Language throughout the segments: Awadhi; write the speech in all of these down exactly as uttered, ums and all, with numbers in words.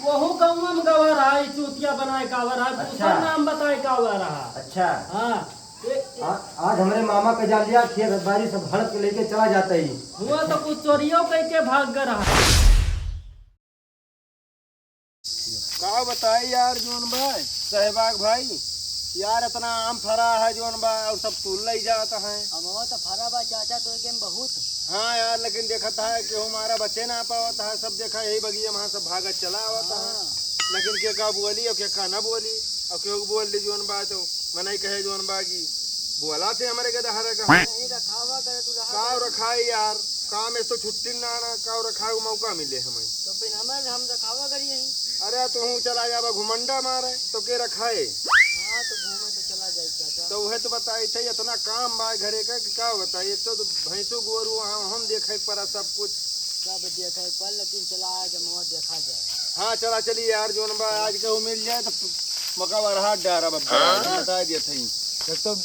ओहू गौवा में गवा रहा, ई चूतिया बनाए का आवा रहा, अच्छा। दूसर नाम बताए का आवा रहा। अच्छा। हाँ। ए, ए, आ, आज हमरे मामा का जा लिया, खेत बारी सब हड़प के लेके चला जाता ही। हुआ तो कुछ चोरियो कइके भाग गए रहा। का बताई यार, जौन बा, सहबाग भाई, यार, इतना आम फरा है, जौन बा, और सब तूल लई जात है। अमवा तो फरा बा, चाचा, तो एके में बहुत। हाँ यार, लेकिन देखत है कि हमारा बचे ना पावत है, सब देखा यही बगिया में सब भागत चला आवत है। हाँ। लेकिन के का बोली और के का ना बोली, और केहू बोल दी जौन बा, तो मनई कहे जौन बा कि बोला थे हमरे के दहाड़ा का। नहीं रखावा करे, तू रहा का करे। रखाई यार, काम में तो छुट्टी ना, ना, का रखाए को मौका मिले हमें। तो फिर हमें, हम रखावा करी यहीं। अरे, तू चला जाबा घुमंडा मारे, तो के रखाए? हाँ, तो घूमे तो चला जाए, चाचा। तो वह तो बताई थे, इतना काम बा घरे का कि का बताई। एक तो, तो भैंसो गोरू हम, हम देखे पड़ा सब कुछ। सब देखे पर, लेकिन चला आज हम वहाँ देखा जाए। हाँ, चला चली यार, जौन बा आज के मिल जाए तो मका बरहा डारा बब्बा, हाँ? बता दिया था। एक तो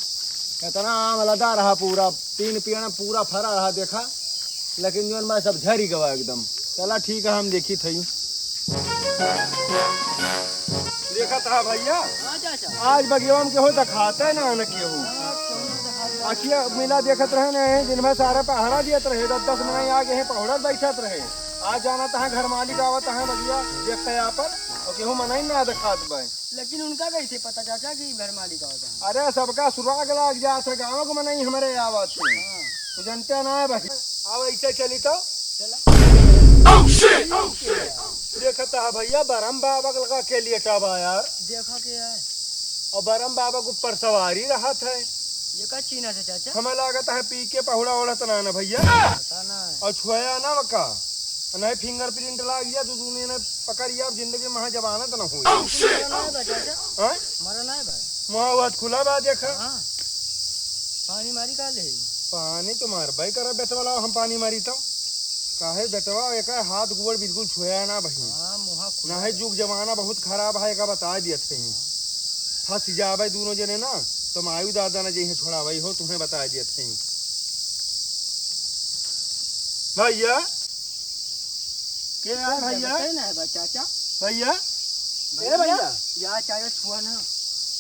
इतना आम लदा रहा पूरा, तीन पेड़ पूरा फरा रहा, देखा, लेकिन जौन बा सब झरी गवा एकदम। चला ठीक है, हम देखी थई। देखा था भैया, हाँ चाचा। आज बगिया में केहू दिखाते ना, न केहू। हाँ, केहू ना दिखाते। अखिया मिला देखत रहे न, दिन भर सारा पहरा दियत रहे, दस दस मनई आगे हैं पहुड़त बैठत रहे। आज जाना तहाँ घर मालिक आवत है बगिया देखते आपन, और केहू मनई ना दिखात बा। लेकिन उनका कैसे पता चाचा कि घर मालिक आवत है? अरे, सबका सुराग लाग जात है, गाँव के मनई हमरे आवत है। हाँ। तू जनते ना है भाई। अब ऐसे चली तो चला। देखत है भैया, बरम बाबा के लगा के लेटा बा यार। देखा के है? और बरम बाबा के ऊपर सवारी रहत है। ये का चीन्हा से चाचा? हमें लागत है पी के पहुड़ा ओढ़त ना ना भैया। पता ना है। और छुआ ना वका। नहीं fingerprint लाग गया, तू तूने ना पकड़ गया, अब जिंदगी में वहाँ जमानत ना हुई। मरा ना है बा चाचा। हाँ? मरा ना है बा। मुँह बात खुला बा देखा। हाँ। पानी मारी का ले? पानी तो मार भाई करा बेटवा, लाओ हम पानी मारी तो। काहे बेटवा, एका हाथ गोड़ बिल्कुल छुआ ना भाई। हाँ, मुँह खुला ना है, है। जुग जमाना बहुत खराब है, एका बता दिया थे। हाँ। फंस जाबे दोनों जने ना, तो मायू दादा ना जइहे छोड़ावई हो, तुम्हें बता दिया थे। भैया, के यार भैया? देखते ना है बा चाचा। भैया, ए भैया, भैया। या चाचा छुआ ना।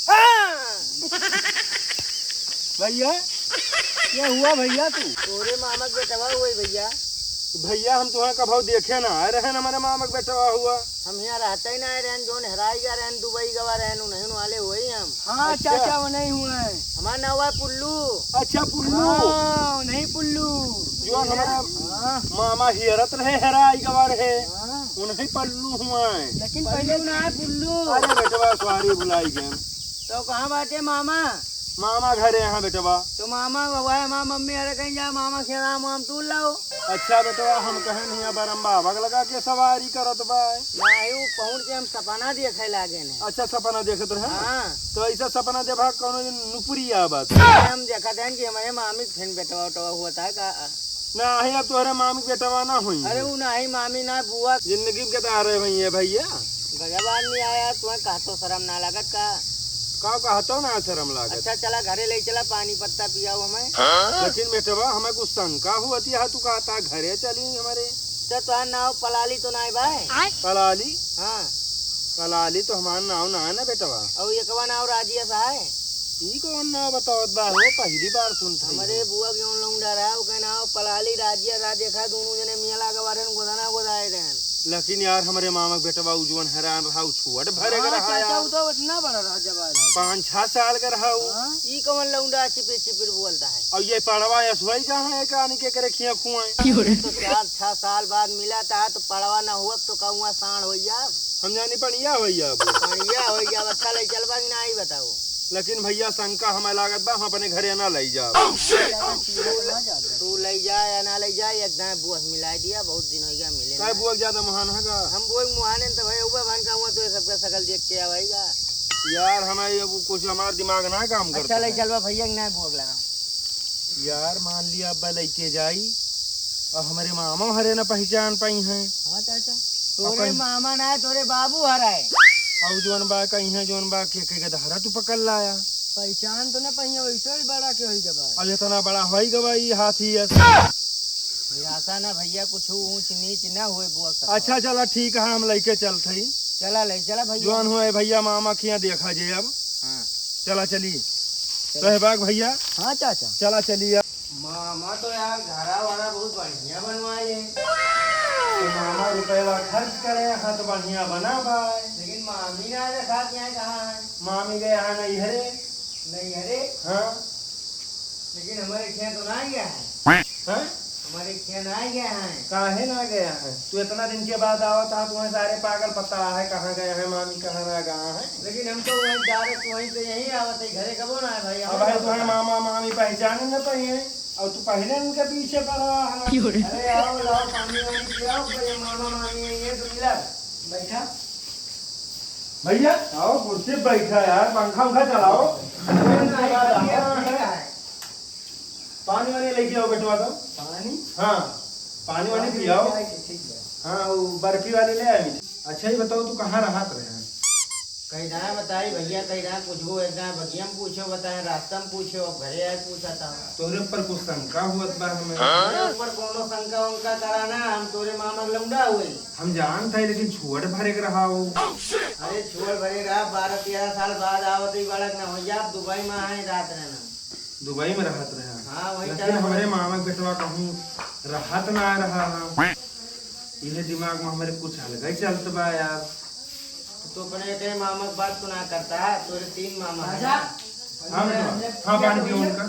हाँ। भैया, क्या हुआ भैया तू? तोरे मामा के बेटवा हुए भैया। भैया, हम तुहें कभौ देखे ना आए रहन, हमारे मामा के बेटवा हुआ। हम यहाँ रहते ही ना आए रहन, जोन हेराई गया रहन, दुबई गवा रहन, उन्हीं वाले हुए ही हम। हाँ, अच्छा। चाचा, वो नहीं हुए हैं। हमारा नाम हुआ है पुल्लू। अच्छा, पुल्लू। हाँ, नहीं पुल्लू। जो हमारा हाँ। मामा हियरत रहे, हेराई गवा रहे, हाँ। उन्हीं पल्लू हुआ है। लेकिन पल्लू पहले ना है, पुल्लू। अरे बेटवा, सॉरी, भुलाई गए। तो कहाँ बाटे मामा? मामा घरे यहाँ बेटवा। तो मामा, वह माँ मम्मी अरे कहीं जा, मामा से राम वाम तू लाओ। अच्छा बेटवा, हम कहे नहीं, अब बरम बाबा के लगा के सवारी करत बा। नाही, ऊ पहुँच के हम सपना देखे लागे ने। अच्छा, सपना देखत रहे? हाँ। तो ऐसा सपना देखा, कौनो दिन नुपुरी आवत। हम देखत हैं कि हमारे मामी के फिन बेटवा उटवा हुआ था का? नाही, अब तोहरे मामी के बेटवा ना हुई। अरे, ऊ नाही मामी ना बुआ। जिंदगी में के तारे हुई है भैया। गजब आदमी आया, तुम्हें कहतो शर्म ना लागत का? का कहतो ना शर्म लागत? अच्छा, चला घरे ले चला, पानी पत्ता पियाओ हमें। लेकिन बेटवा, हमें कुछ शंका हुआ थी, हाँ, तू कहता घरे चली हमारे। तो तोहार नाव पलाली तो नाय बाय? पलाली? हाँ। पलाली तो हमार नाव ना है ना बेटवा। और एकवा नाव राजिया सा है? ई कौन नाव बतावत बा हो? पहली बार सुनत हई हमरे हम। बुआ के जौन लौंडा रहा, ओके नाव पलाली राजिया सा। देखा, दोनों जने मिला के बारे में गोदना गोदाए रहन। लेकिन यार, हमरे मामा के बेटवा उ जौन हैरान रहा, उ छोट भरे के हाँ, रहा चाचा, यार। उ तो इतना बड़ा रहा जब आया था। पाँच छह साल के रहा उ। हाँ, ई कौन लौंडा चिपिर चिपिर बोलता है? और ये पड़वा यस वही जहाँ है, कहानी के करे खिया खुआए। अरे तो चार छह साल बाद मिला था तो पड़वा ना हुआ तो कहूँगा साँढ़ हो जा। हम जानी पड़िया हो जा अब। पड़िया हो जा, अच्छा ले चलबा कि ना, आई बताओ। लेकिन भैया, शंका हमें लागत बा, हम अपने घरे ना लई जाब। तू ले जा या ना ले जा, एक दाएं बुआ से मिला दिया, बहुत दिन हो गया मिले काय ना। बुआ के ज्यादा मुहान है का? हम बुआ के मुहाने न तो भाई, उबा भन का हुआ तो ये सबका शकल देख के आवेगा। यार, हमें ये वो कुछ हमार दिमाग ना काम करता अच्छा, ले है। चलवा भैया के ना बुआ के लगा। यार, मान लिया अब लइके जाई, और हमारे मामा हरे ना पहचान पाई हैं। हाँ चाचा, तोरे अपन मामा ना है, तोरे बाबू हरा है। और जौन बा कहीं है, जौन बा के, के गदहरा तू पकड़ लाया। पहचान तो ना पहिया, वैसे ही बड़ा के होई गबा। अब इतना बड़ा होई गबा ई हाथी है। निराशा ना भैया, कुछ ऊंच नीच ना होए बुआ के साथ। अच्छा चला ठीक है, हम लइके चलत हई। चला ले, चला भैया। जौन हुआ है भैया, मामा के यहाँ देखा जाए अब। हाँ। चला चली। चला। तो है बाग भैया। हाँ चाचा। चला चली अब। मामा तो यार घरा वरा बहुत बढ़िया बनवाए हैं। तो मामा रुपया खर्च करे हैं तो बढ़िया बना पाए। लेकिन मामी ना आए, साथ यहाँ कहाँ है? मामी गए हैं नैहरे। नैहरे? हाँ। लेकिन हमारे खेत तो ना गया है। हाँ? हमारे खेत ना गया है। काहे ना गया है? तू इतना दिन के बाद आवत है, तुम्हें सारे पागल पता है कहाँ गया है मामी, कहाँ ना गया है। लेकिन हम तो वहीं direct वहीं से यहीं आवत है, घरे कबो ना है भाई, अब हमारे भाई पता तुम्हें है। मामा मामी पहचाने न पाए हैं, और तू पहले उनके पीछे पड़ा है। क्यों रे? अरे आओ, लाओ पानी वानी पिलाओ, भाई मामा मामी है, ये तो मिला। बैठा। भैया, आओ कुर्सी पे बैठा यार, पंखा उंखा चलाओ। पानी वानी लेके आओ बेटवा तो। पानी? हाँ, पानी वानी पानी पियाओ। लेके आए, ठीक है। हाँ, वो बर्फी वाली ले आए। अच्छा, ये बताओ, तू कहाँ रहत रहे? कई दाएं बताई भैया, कई दाएं पूछबो, एक दाएं बगिया में पूछो, बताए रास्ता में पूछो, अब घरे आए पूछा था। तोरे ऊपर कुछ शंका हुआ बा हमें। मेरे ऊपर कोनो शंका वंका करा ना, हम तोरे मामा के लौंडा हुए। हम जानत है, लेकिन छुअट भरे के रहा हो। अरे छुअट भरे रहा, बारह तेरह साल बाद आवत ही बड़क ना हो जा, दुबई में आए रात रहना। दुबई में रहत रहा। हाँ, वही लेकिन time पर। हमरे मामा के बेटवा कहूँ रहत ना रहा है। इहे दिमाग में हमरे कुछ अलग ही चलत बा यार। तो अपने के मामा के बात तो ना करता है, तोरे तीन मामा है। हाँ बेटवा, हाँ, पानी पियो उनका।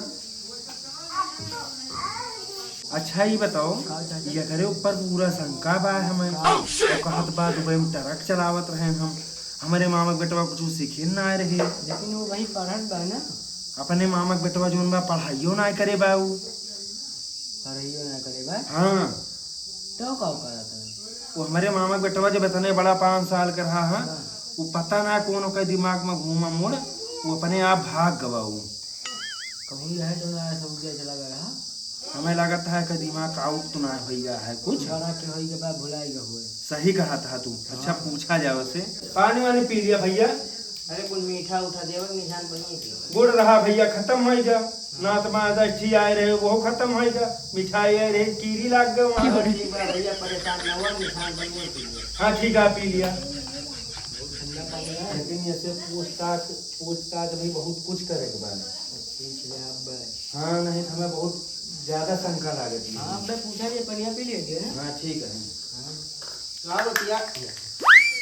अच्छा, ये बताओ, का चाचा? ये करे ऊपर पूरा शंका बा हमें। का? वो कहत बा दुबई में ट्रक चलावत रहे हम, हमरे मामा के बेटवा कुछ सीखे ना आए रहे। लेकिन वो वहीं पढ़त बा ना। अपने मामा के बेटवा जौन बा पढ़ाइयो ना करे बा उ। पढ़ाइयो ना करे बा? हाँ। तो का करत है? वो हमरे मामा के बेटवा जब इतने बड़ा पाँच साल के रहा है, हाँ। वो पता ना कौन ओकर दिमाग में घूमा मोड़, वो अपने आप भाग गवा वो। कहूँ यह तो ना सऊदिया चला गया। हमें लागत है कि दिमाग out तो ना होई गया है कुछ। बड़ा के होई के बाद भुलाई गए हुए। सही कहा था तू। अच्छा, हाँ। पूछा जाओ से। पानी वानी पी लिया भैया। अरे कुछ मीठा उठा देवे, निशान बनिए के। गुड़ रहा भैया, खत्म होई गया। ना तो मैं दस्ती आए रहे, वो खत्म होई गया। मिठाई आए रहे, कीड़ी लाग गए वहाँ। ठीक बा भैया, परेशान ना हुआ, निशान बनिए के। हाँ ठीक है, पी लिया। बहुत ठंडा पानी है। लेकिन ऐसे पूछताछ, पूछताछ भी बहुत कुछ करे के बा। पूछ ले आप बे। हाँ, नहीं तो हमें बहुत ज्यादा शंका लागत है। हाँ, अब मैं पूछा ये पनिया पी लिए ना। हाँ, ठीक है। हाँ। का बतिया?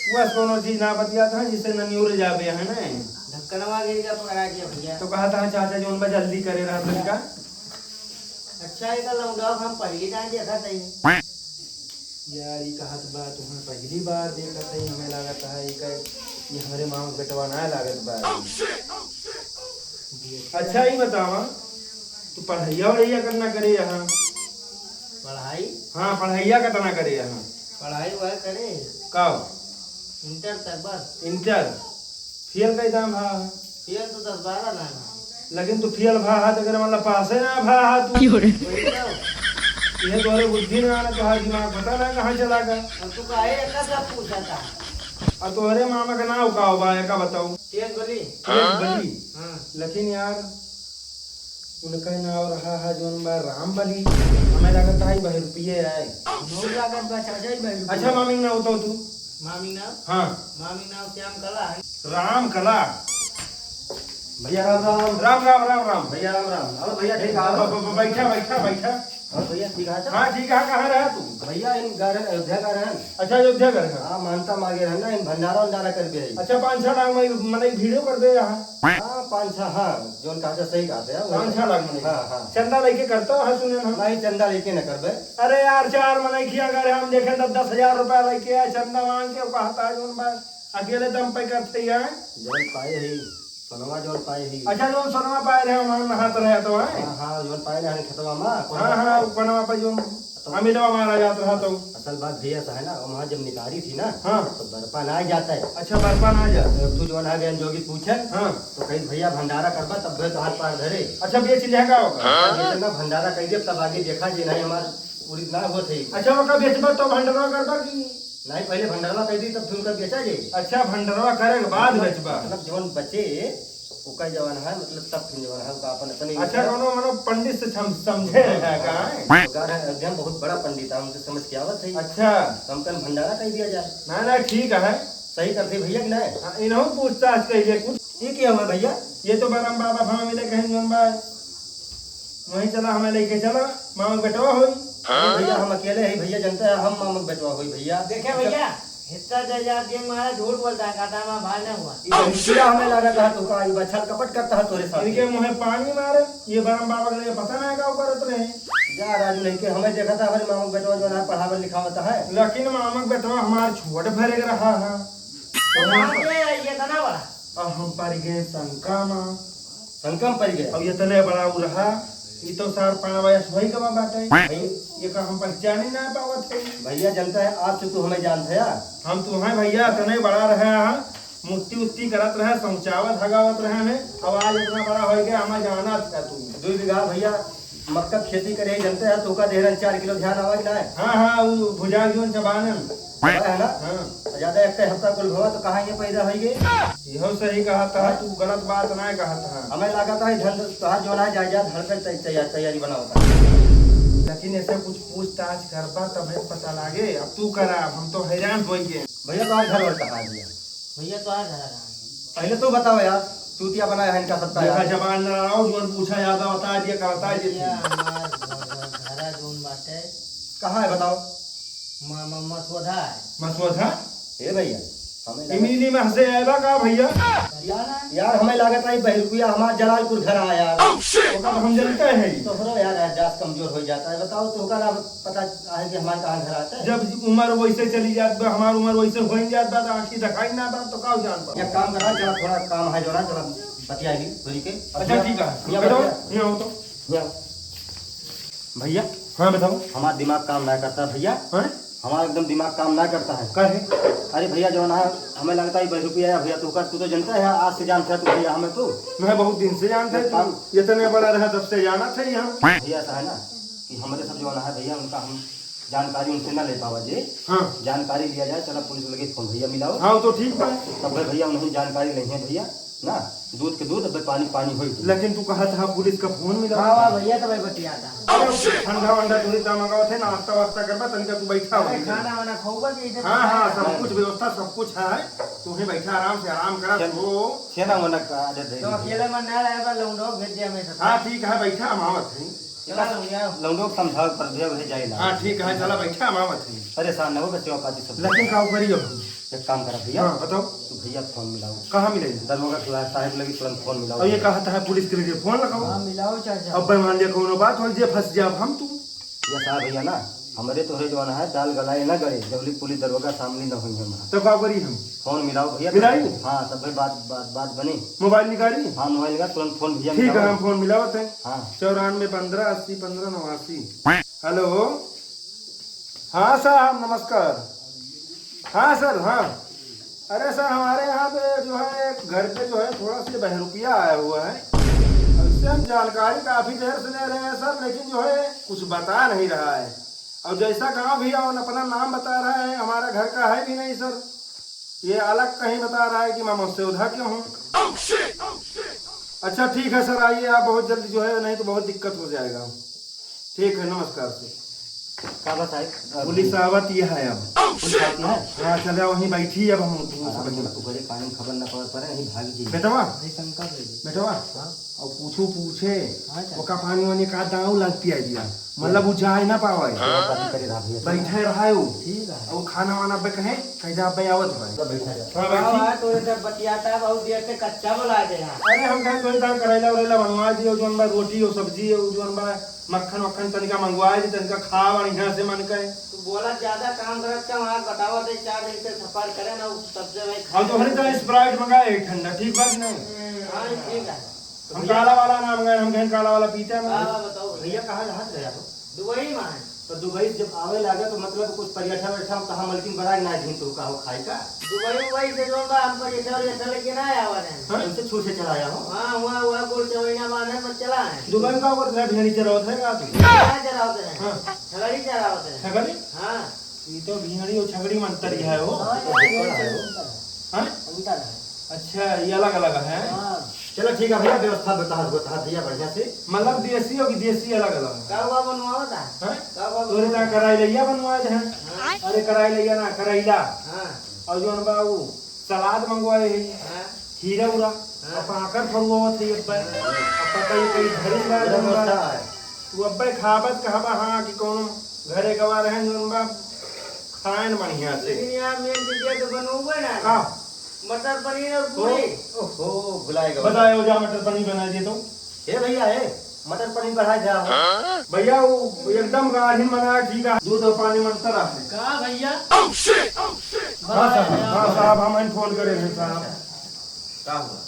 बस कोनो चीज ना बतिया था, जिससे न निउर जाबे, है ना? ढक्कनवा गिर गया, पकड़ा दिया भैया। तो कहा था चाचा जो उनका जल्दी करे रहा तनिका। अच्छा, एका लौंडवा हम पहली दान देखा था। यार, ई कहत बा, तुहन पहली बार देखत हई, हमें लागत है, ई का, ई हमरे मामा के बेटवा ना लागत बा। अच्छा, ई बतावा, तू पढ़ैया वढ़ैया करना करे यहाँ? पढ़ाई? हाँ, पढ़ैया कतना करे यहाँ? पढ़ाई वह करे। का? इंटर तक बस। इंटर? फेल कई दाम भा? फेल तो दस बारह दाम है। लेकिन तू फेल भा हा, तो अगर मतलब पासे ना भा हा तू। क्यों रे? वही तो। ये तोरे बुद्धि ना आना, तोहार दिमाग पता ना कहाँ चला गया। और तू काहे इतना सब पूछा था? और तोहरे मामा का नाम का बा, एका बताओ। तेज बली। तेज बली? हाँ। लेकिन यार, उनका नाम रहा है जौन बा राम बली। हमें लगता है बहरुपिये आए। हमहू लागत बा चाचा ही बहरुपिये। अच्छा, मामी ना होता तू? मामी नाम? हाँ। मामी नाम श्याम कला है। राम कला। भैया राम राम। राम, राम, राम, राम। भैया राम राम। अरे भैया ठीक है। ब-, ब-, ब-, बैठा, बैठा, बैठा। और भैया ठीक है? हाँ, ठीक है, कहाँ रहा तू? भैया इन घर अयोध्या का रहन। अच्छा, अयोध्या का रहन। हाँ, मानता मागे रहन ना, इन भंडारा वंडारा कर दे है। अच्छा, पाँच छह लाख में, मने भीड़ो कर दे यहाँ। हाँ, पाँच छह, हाँ, जौन कहा था सही कहा था, वही। पाँच छह लाख मने। हाँ, हाँ। चंदा लेके करता है, सुने ना। नहीं, चंदा लेके न करबे। अरे यार, चार मने किया अगर हम देखें तो दस हजार रुपया लेके आए, चंदा मांग के, वो कहता है जौन बा। अकेले दम पे करते ही हैं। जौन पाए ही, सोनवा जौन पाए ही। अच्छा, जौन सोनवा पाए रहे, वहाँ नहात रहे तो हैं। हाँ, हाँ, जौन पाए रहे खेतवा में, हाँ, हाँ, कोनवा पे जौन तो अमिलवा मारा जात रहा तो। असल बात भैया सा है ना, वहाँ जब निकारी थी ना, हाँ। तो बरपा ना आ जाता है। अच्छा, बरपा ना आ जाता। तो तू जौन है बहन जोगी पूछे, हाँ। तो कहीं भैया भंडारा करबा तब भैया तोहार पार धरे। अच्छा, बेच लिया का होगा? हाँ, बेच ना, भंडारा कह दे, तब आगे देखा जे नहीं हमार पूरी ना होत है। अच्छा, ओका बेचबा तो भंडारा करबा की? नहीं, पहले भंडरवा कह दी, तब फिर उनका बेचा जाई। अच्छा, भंडरवा करे के बाद मतलब, बेचबा। मतलब जवन बचे, ओकर जवन है, मतलब तब फिर जवन है, ओका अपन, अपन ही अच्छा, बेचा। कोनो मनो पंडित से छम-, समझे रहे का, हैं? ओकर है, अध्ययन बहुत बड़ा पंडित है, उनसे समझ के आवत है। अच्छा। तो हम कल भंडारा कह दिया जाए। ना, ना, ठीक है। सही करते भइया कि नाहीं? हाँ, इनहू पूछताछ कइले कुछ। ई के हमें भइया? ये तो बरम बाबा भाव मिले कहीं जौन बा। वहीं चला, हमें लेके चला, मामा के बेटवा होई। अरे भइया, हम अकेले ही भइया, जनता है, हम मामा के बेटवा होई भइया। देखे भइया, हिस्सा जायदाद ये मारा झूठ बोलता है, कहता है, "हमारा भाई नहीं हुआ।" ई तो हिस्सा हमें लागत है, तू का, ई बछल कपट करता है तोरे साथ। इनके मुँहे पानी मारे, ये बरम बाबा के लिए पता नहीं का करत रहे। जा राजू, नहीं के हमें देखा था, हमारे मामा के बेटवा जौन है, पढ़ावत लिखावत है। लेकिन मामा के बेटवा हमार छोट भरे के रहा है। तो कहाँ के ये इतना बड़ा? अब हम पड़ गए शंका में। शंका में पड़ गए? अब इतने बड़ा उ रहा, ई तो सार पाँच बजे सोई गवा बाटे। भाई। ये का हम पहचान ही ना पावत है। भइया, जनता है, आज से तू हमें जानत है यार। हम तो हैं भइया, इतने बड़ा रहे हैं, मुत्ती उत्ती करत रहे, समझावत हगावत रहे हमें। अब आज इतना बड़ा हो गया, हमें जाना था तू। दो बीघा भइया, मक्का खेती करे ही जनते हैं, तोका देहरन चार किलो ध्यान आवा कि नाहीं? हाँ, हाँ, उ भुजा जोन चबानन। है ना? हाँ। ज्यादा एक हफ्ता कुल भवा तो कहाँ ये पैदा होई गए? इहो सही कहा था, हाँ? तू गलत बात ना कहा था। हमें लगा था, धन तोहार जो ना जायदाद हड़पे तै-, तैयार, तैयारी बनाओ था। लेकिन ऐसे कुछ पूछताछ करबा तबे पता लागे। अब तू करा, अब हम तो हैरान होई गए। भइया, तोहार घर वर कहाँ है भइया? भइया, तोहार घर कहाँ है? पहले तू बताओ यार, चूतिया बनाया है इनका सबका देखा, यार। जबान लड़ाओ, जोन पूछा याद आवता है, ये कहता है, ये भइया, हमार घर, घर, घरा जोन बाटे। कहाँ है बताओ? म-, म-, मसोधा है। मसोधा? ए भइया, हमें लगा इमली में हंसे आएगा का भइया? यार, यार, हमें लागत है बहरुपिया हमार जलालपुर घर आया यार। ओका तो हम जनते हैं। तोहरो यार एहसास कमजोर हो जाता है, बताओ तोहका ना पता आहे कि हमार कहाँ घर आता है? जब उमर वैसे चली जात बा, हमार उमर वैसे हो ही जात बा, तो आँखी दिखाई ना बा, तो का जान पाओ? एक काम करा, जरा थोड़ा काम है, जरा, जरा बतिया ली, थोड़ी के। अच्छा, ठीक है। यहाँ बैठो, बतिया। यहाँ हो तो। यहाँ। भइया। हाँ, बताओ। हमार दिमाग काम ना करता भइया। हाँ? हमार एकदम दिमाग काम ना करता है। काहे? अरे भइया, जौन है, हमें लगता है बहरुपिया भइया, तू कर, तू तो जनता है, आज से जानता है तू भइया हमें तू। मैं बहुत दिन से जानता है तू। काम इतने बड़ा रहा, तब से जाना था ही हम। भइया, ऐसा है ना, कि हमरे सब जौन है भइया, उनका हम जानकारी उनसे ना ले पावा जे। हाँ। जानकारी लिया जाए, चला पुलिस लगे फोन भइया मिलाओ। हाँ, वो तो ठीक बा। तब भाई भइया उन्हें जानकारी नहीं है भइया, ना, दूध के दूध, अब पानी पानी होई। लेकिन तू कहत हा पुलिस का फोन मिला। हाँ, हाँ भइया, तो भाई बतियाता। अरे, ठंडा वंडा तू इतना मंगावत है, नाश्ता वास्ता करबा, तनिका तू बैठा अरे, हो। खाना वाना खाऊबा कि इधर हाँ, हाँ, खाना सब है। कुछ व्यवस्था, सब कुछ है। तू ही बैठा आराम से, आराम करा, चल। तू। छेना वना का आदत है। तो अकेले मन ना रहे बा, लौंडो भेज दिया मैं सब। हाँ, ठीक है, बैठा, हम आवत हैं। चला लौंडिया। लौंडो के समझावे पर दिया, वही जाए ना। हाँ, ठीक है, चला बैठा, हम आवत हैं। परेशान न हो, बच्चों का सब। लेकिन का करियो हम? एक काम करा भइया। हाँ, बताओ। तू भइया फोन मिलाओ। कहाँ मिलाई? दरोगा के साहब लगे तुरंत फोन मिलाओ। अब ये कहत है पुलिस के लगे फोन लगाओ। हाँ, मिलाओ चाचा। अब भाई मान लिया कौनो बात हो जे फंस जाब हम तू। या साहब भइया ना, हमरे तोहरे जौन है, दाल गलाए ना गले, जबली पुलिस दरोगा सामने न होई हम। तो का करी हम? फोन मिलाओ भइया। मिलाई? हाँ, तब भाई बात, बात, बात बनी। मोबाइल निकाली? हाँ, मोबाइल निकाल, तुरंत फोन भइया ठीक है, मिलाओ। हम फोन मिलावत हैं। हाँ। चौरानवे पन्द्रह अस्सी पन्द्रह नवासी। हेलो। हाँ साहब, नमस्कार। हाँ सर, हाँ। अरे सर, हमारे यहाँ पे जो है, एक घर पे जो है, थोड़ा सा बहरुपिया आया हुआ है। अब इससे हम जानकारी काफ़ी देर से ले रहे हैं सर, लेकिन जो है, कुछ बता नहीं रहा है। और जैसा गाँव भी है, और अपना नाम बता रहा है, हमारा घर का है भी नहीं सर। ये अलग कहीं बता रहा है कि मैं मसौदा के हूँ। अच्छा ठीक है सर, आइए आप बहुत जल्दी जो है, नहीं तो बहुत दिक्कत हो जाएगा। ठीक है, नमस्कार सर। का बा साहब? पुलिस आवत ही है अब। पुलिस आवत ही है? हाँ, चला वहीं बैठी अब हम तुम आराम सब। से, तू घरे पानी में खबर ना पड़ पड़े, नहीं भाग जाइए। बेटवा, भाई शंका दे दे। बेटवा, हाँ? और कुछू पूछे, हाँ, चाचा। ओका पानी वानी का दाऊ लाग पिया दिया। मतलब उ जाए ना पावे। बात करे रहा भैया। बैठे रहा है वो। ठीक है। और खाना वाना पे कहे, कह जा, "अबे आवत भाई।" तो बैठा जा। हाँ, हाँ, बैठी। भाई, तोरे से बतियाता बहुत देर से, कच्चा बोला दे यार। अरे, हम कहे, "तोरे तार करैला उरैला बनवा दियो, जौन बा रोटी और सब्जी और जौन बा मक्खन वक्खन तनिका मंगवा दी, तनिका खा बढ़िया से मन कहे।" तू बोला ज्यादा, काम करत कम, आज बतावा दे, चार दिन से सफर करे ना, उ सबसे भाई और तोहरे तो Sprite मंगाए, ठंडा, ठीक बा कि नहीं? हम्म, हाँ, ठीक है। हम काला वाला ना मंगाए, हम कहें काला वाला पीते हैं। हाँ, बताओ। भैया, कहाँ रहत रहे हो? दुबई में है। तो दुबई से जब आवे लागे तो मतलब कुछ पर्यटन वर्यटन कहाँ मलकिन बना के ना दिन तो का हो खाए का? दुबई उबई से जो बा, हम पर्यटन वर्यटन लेके ना आया हुआ है। हाँ? उनसे छू से चला आया हो? हाँ, हुआ, हुआ, गोल चवैना बांधे मत चला है। दुबई में का करत रहे? भेड़ी चरावत रहे का तू? क्या चरावत रहे? हाँ। छगड़ी चरावत रहे। छगड़ी? हाँ। ये तो भेड़ी और छगड़ी में अंतर ही है हो। हाँ, यार, ये तो अंतर है। हाँ? अंतर है। अच्छा, ये अलग अलग है। हाँ। चलो ठीक है भैया, व्यवस्था बता, बता भैया बढ़िया से। मतलब देसी और विदेशी अलग अलग है। का हुआ बनवावत है? हाँ? का हुआ तोरे बनवावत? ता कराई लैया बनवाए हैं। हाँ। अरे कराई लैया ना, करैला। हाँ। और जौन बा उ सलाद मंगवाए है, हाँ। खीरा उरा, हाँ। अब पाकड़ फरुआवत है अब्बे। हाँ। अब पता ही कहीं घरे में बड़ा जौन बा। व्यवस्था है। वो अब्बे खाबत कहबा, हाँ, कि कौनो घरे गवा रहे जौन बा, खाएन बढ़िया से। लेकिन यार, मेन चीज ये तो बनौबे ना। का? मटर पनीर और तो पूरी। ओहो, भुलाए गवा। बताओ जा, मटर पनीर बना दिए तो। हे भैया, हे, मटर पनीर बढ़ा जा। भैया, वो एकदम गाढ़ी मना, ठीक है, दूध और पानी में अंतर है। का भैया? हाँ साहब, हाँ साहब, हम ही फोन करे हैं साहब। का हुआ?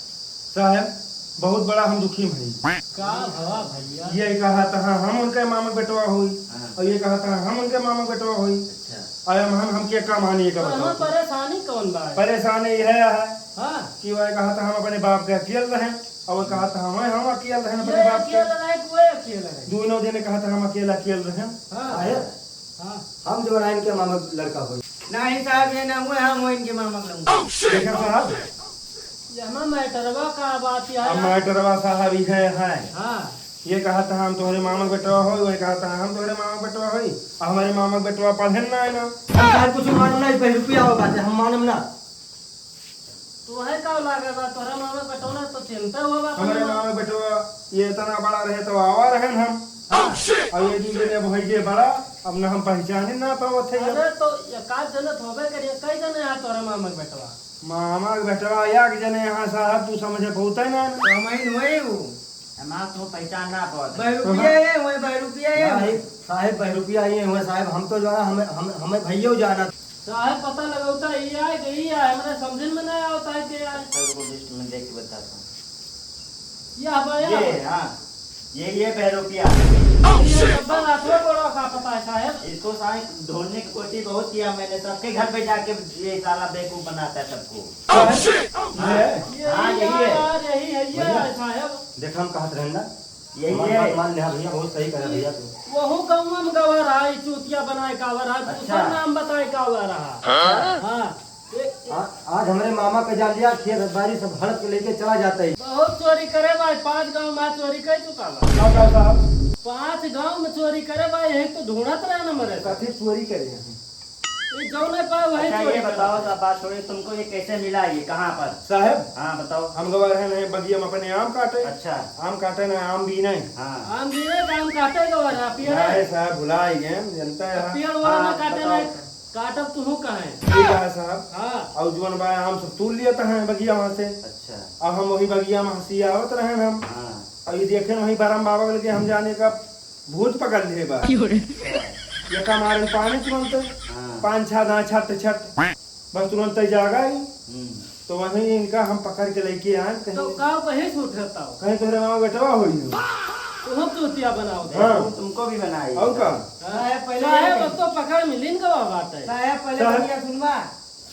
साहब, बहुत बड़ा हम दुखी भई। का भवा भैया? ये कहा था हम उनके मामा बेटवा होई, हाँ। और ये कहा था हम उनके मामा बेटवा होई। अच्छा। अब हम, हम के का मानिए का तो बताओ हमार तो। परेशानी कौन बा? परेशानी यह है हाँ। कि वह कहा था हम अपने बाप के अकेल रहे, और वह कहा था हम, हम अकेल रहे अपने ये बाप के। अकेल रहे कि वह अकेल रहे? दोनों जने कहा था हम अकेल, अकेल रहे। हाँ। साहेब, हाँ। हम जो रहे इनके मामा लड़का होई। नहीं साहब, ये ना हुए, हम हुए इनके मामा के लड़का। देखा साहब? ये हमार मैटरवा का बात है अब यार। मैटरवा साहब ये है, है। हाँ। ये कहा था हम तोहरे मामा के बेटवा होई, वही कहा था हम तोहरे मामा के बेटवा होई, और हमारे मामा के बेटवा पढ़े ना है ना। हम साहब कुछ मानम ना, इस पे रुपया हो बात है, हम मानम ना। तोहे का लागे बा, तोहरे मामा के बेटवा ना तो चिंता हुआ बा हमारे अपना। मामा के बेटवा ये इतना बड़ा रहे तो आवा रहे हम। हाँ। अब ये दू जने भइगे बड़ा, अब ना हम पहचाने ना पावत है। अरे तो एक आध जने तो होबे करिए, कई जने यहाँ तोहरे मामा के बेटवा? मामा के बेटवा एक जने यहाँ साहब, तू समझे पहुँचे ना। तो हम ही हुए वो। हमार तो पहचान ना पड़त। बहरुपिया ये हुए, बहरुपिया ये हुए। नहीं, साहेब, बहरुपिया ये हुए, साहेब, हम तो जाना, हमें, हम, हमें भैया जाना। साहेब, पता लगौता, ये आए कि ये आए, हमरा समझे में ना आवता है कि आए। सर को लिस्ट में देख के बताता हूँ। ये अब आया। ये, हाँ, ये, ये बहरुपिया। ये डब्बा रात में बड़ा खा पता है, साहेब। इसको साहेब ढूंढने की कोशिश बहुत किया मैंने, सबके घर पे जाके ये साला बेवकूफ बनाता है सबको। ये? हाँ, ये यही है। यार, यही है, ये भैया, है, साहेब। देख, हम कहत रहन ना, यही हमार है। बात मान ले, हाँ भैया, बहुत सही करा भैया तू। वहू गौवा में गवा रहा, ई चूतिया बनाए का आवा रहा, अच्छा। दूसर नाम बताए का आवा रहा। हाँ? हाँ। ये, ये आ, आज हमरे मामा का जान लिया, खेत बारी सब हड़प के लेके चला जाता है। बहुत चोरी करे भाई, पाँच गांव में चोरी कर चुका बा। का, का साहब? पाँच गांव में चोरी करे भाई, यही तो ढूंढत रहे ना मरे। कथी चोरी करे हैं? ये जौन है पाए वही अच्छा, चोरी ये करे। बताओ, सब बात छोड़िए, तुमको ये कैसे मिला, ये कहाँ पर? साहेब, हाँ, बताओ। हम गवा रहे हैं बगिया में अपने आम काटे। अच्छा। आम काटे ना, आम बीने। हाँ। आम बीने का आम काटे गवा रहा, पिया रे। नहीं साहब, भुला ही गए, जनता है। पिया वाला हाँ, ना काटे बताओ। ना, काटब तुहू कहाँ है? ठीक है साहब। हाँ। और जौन बा आम सब तूल लिया था बगिया वहाँ से। अच्छा। अब हम वही बगिया में हंसी आवत रहे हम। हाँ। अब ये देखे वहीं बरम बाबा के लगे हम जाने का भूत पकड़ ले बा। क्यों रे? ये का मारन पानी तुरंत, हाँ। पाँच छह दाना छट छट, बस तुरंत ही जागा ही। हम्म। तो वहीं इनका हम पकड़ के लेके आए कहीं। तो का वहीं से उठता हो? कहीं तोहरे मामा बेटवा होई हो। तो हम चूतिया बनाओ दे। हाँ। तुम, तुमको भी बनाई। और का? हाँ। साहेब, पहले साहेब, ये अब तो पकड़ मिलिन का बात है। साहेब, पहले साहेब। बतिया सुनवा।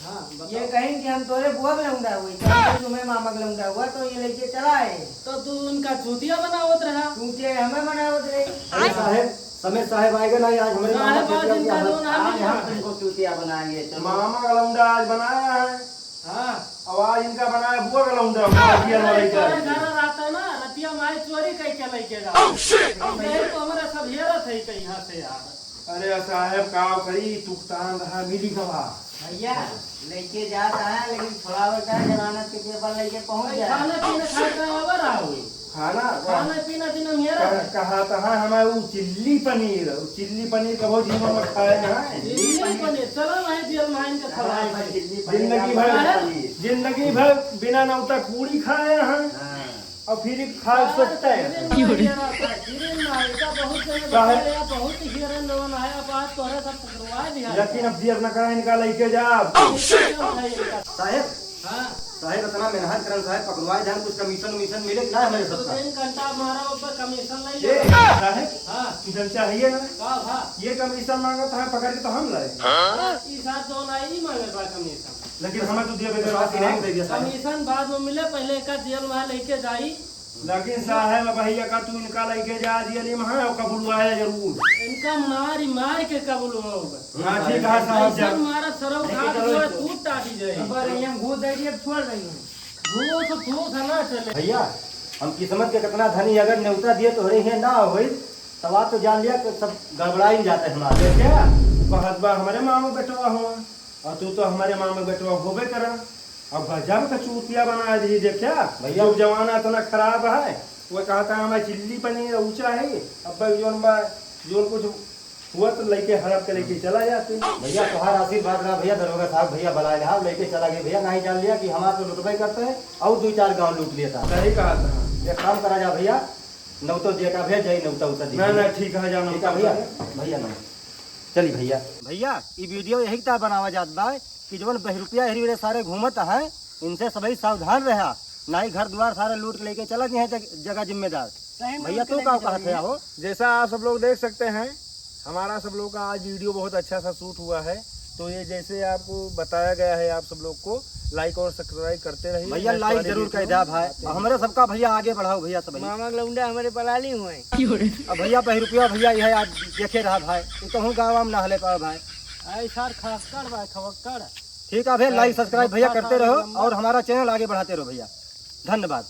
हाँ, बताओ। ये कहीं कि हम तोरे बुआ के लौंडा हुई, तो हम तुम्हें मामा के लौंडा हुआ, तो ये लेके चला आए। तो तू उनका चूतिया बनावत रहा। चूतिया हमें बनावत रहे। अरे साहेब, समेत साहेब आएगा ना, आज हमरे मामा साहेब, आज चूतिया इनका बनावत। जो ना आज हम मिला। तुमको चूतिया बनाएंगे, चलो। मामा का लौंडा आज बनाया है। हाँ। अब आज इनका बनाया बुआ का लौंडा, बुआ अरे, वाला ही तोरे करेंगे। घर रहता ना, रतिया माई चोरी कई के लेके जा। Oh, shit! अब यही तो हमारा सब हेरत है कहीं यहाँ से यार। अरे साहेब, का करी, तुकतान रहा, मिली गवा। भैया, लेके जाता है, लेकिन थोड़ा बहुत है, जमानत के पेपर लेके पहुंच भाई, जाए। खाना पीना खा के आवा रहा हुई। खाना? खाना पीना दिन में कहा, रहा। कहा तो है हमारे वो चिल्ली पनीर, वो चिल्ली पनीर कबो जीवन में खाए ना है। चिल्ली पनीर, चलो भाई, जेल में इनका खवाए हाँ, भाई, थे। चिल्ली पनीर जिंदगी आप भर, खाइए। जिंदगी भर बिना नौता पूरी खाए हैं। हाँ। और फिर एक खाल सोचता है। हीरे ना, हीरे ना, हीरे ना, ऐसा बहुत जगह काहे? बताया, बहुत हीरे लोगन आया, बात तोहरे सब पकड़वा दिया। लेकिन अब दियर न करा, इनका लेके जा। Oh, shit! साहेब, हाँ। साहेब, इतना मेहनत करन साहेब, पकड़वाए जान, कुछ कमीशन उमीशन मिले कि ना हमारे तो सबका? तीन घंटा मारा, ऊपर कमीशन ले ए, ले। साहेब, हाँ। तू जन चाहिए ना? का भा? ये कमीशन मांगत है, पकड़ के तो हम लाए। हाँ, ई साथ जो ना, ई मांगत बा कमीशन। लेकिन हमें तो दिया बेटा, साथ इनाम दे दिया साहेब। कमीशन बाद में मिले, पहले एका जेल में लेके जाई। लेकिन साहेब, अब भैया का तू इनका लेके जा जेल में, हाँ, कबुलवाया जरूर। इनका मारी, मार के कबुलवाओ। हाँ, ठीक है साहब, ऐसा जा। मारा, सरौ लेके घाट चलो जो है, इसको। टूट टाटी जाए। अब रही हम घूस दे दिए, अब छोड़ रही हूँ। घूस, घूस है ना चले। भैया, हम किस्मत के कितना धनी, अगर न्योता दिए तोहरे हियाँ ना होई, तब आज तो जान लिया कि सब गड़बड़ा ही जाता है हमारा। देखा, कहत बा हमारे मामा बेटवा हो, और तू तो हमारे मामा बेटवा होबे करा। अब गजब का चूतिया बना दी, देखा भैया। जो जमाना इतना खराब है, वो कहता है, "हमारे चिल्ली पनीर ऊंचा है।" अब भाई, जोन बा, जोन कुछ हुआ तो लइके हड़प के लइके चला जाते। भैया, तोहार आशीर्वाद रहा भैया, दरोगा साहब भैया बुलाए रहा, लइके चला गए भैया, नहीं जान लिया कि हमार तो लुटबे करते हैं और दो चार गांव लूट लेता। सही कहा था। एक काम करा जा भैया, नौतो दिया का भैया, जाई नौता उता दी ना, भैया। ना, ठीक है, जाना ठीक है भैया, भैया ना। चली भैया। भैया, ई वीडियो यही ता बनावा जात बा कि जवन बहरुपिया हेरी वेरे सारे घूमत हैं, इनसे सभी सावधान रहा, ना ही घर द्वार सारे लूट के लेके चला जी हैं जग-, जगह जिम्मेदार। सही में भैया, लूट के तू लेके का कहत चलेंगे। है हो? जैसा आप सब लोग देख सकते हैं, हमारा सब लोग का आज वीडियो बहुत अच्छा सा शूट हुआ है, तो ये जैसे आपको बताया गया है, आप सब लोग को लाइक और सब्सक्राइब करते रहिए। भैया, नेक्स्ट लाइक वाली जरूर वीडियो कर द्या भाई, आते हैं। हमरे सबका भैया आगे बढ़ाओ भैया सब। मामा के लौंडा हमारे पलाली हुए। अब भैया, बहरुपिया भैया, यह आज देखे रहा भाई, ये कहूँ गाँव में ना हले पाओ भाई। आई सार खवक्कड़ बा, खवक्कड़। ठीक है भैया, लाइक सब्सक्राइब भैया करते रहो और हमारा चैनल आगे बढ़ाते रहो भैया। धन्यवाद।